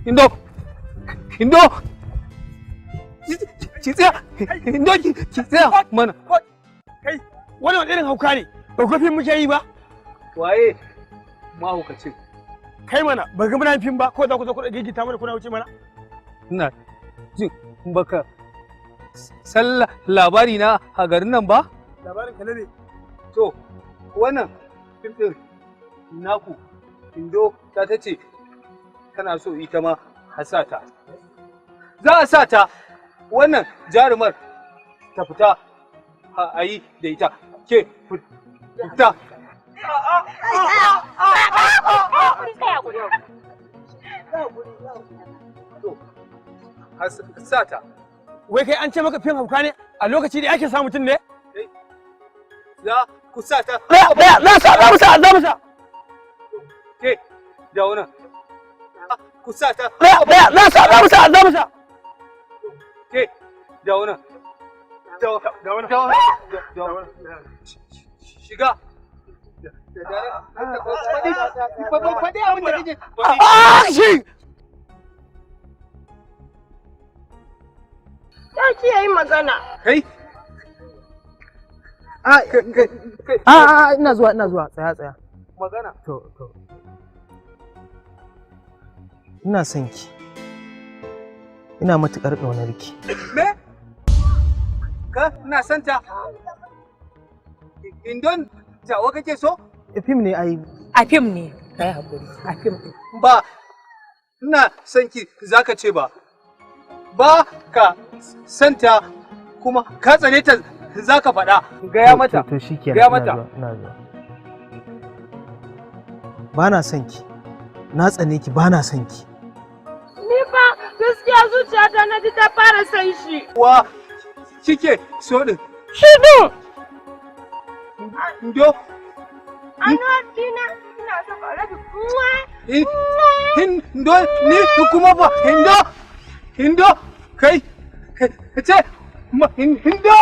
Indo, Indo, ki tsaya, Indo, ki tsaya mana. Kai, wannan wani irin hauka ne? Ba ga fim muke yi ba? Waye mahaukacin? Kai mana, ba ga muna fim ba, ko za ku zo ku gigita mana kuna wuce mana? Ina jin baka san labari na a garin nan ba? Labarin ka ne. To, wannan fim ɗin naku, Indo ta ce tana so ita ma a sa ta. Za a sa ta, wannan jarumar ta fita a yi da ita. Ke fita. To, a sa ta. Wai kai, an ce maka fim hauka ne, a lokaci da ake sa mutum ne? Za ku sa ta. Za sa, za mu sa, za mu sa. Ke, dawo nan. Ku sa ta. Za sa, za mu sa, za mu sa. Ke, dawo nan. Dawo, Dawo nan. dawo, dawo. Shiga. Faɗi abin da kake. Ah, shi! Ya ki yayi magana. Kai. A Kai. a, ina zuwa, ina zuwa, tsaya, tsaya. Magana. To, ina son ki, ina matuƙar ƙaunar ki. Me? Ka ina son ta. Indon tawa kake so? Fim ne ai. A fim ne, kai hakuri, a fim. Ba ina son ki zaka ce ba. Ba ka santa kuma ka tsane ta zaka faɗa. Gaya mata. To shikenan. Gaya Ina mata. zuwa, ina zuwa. Ba na son ki, na tsane ki, ba na son ki. Ni fa gaskiya zuciyata na ji ta fara san shi. Wa kike so din? Shi din. Indo. Ano dina ina so ka rabi. Indo, ni kuma ba Indo, Indo, kai ce Indo.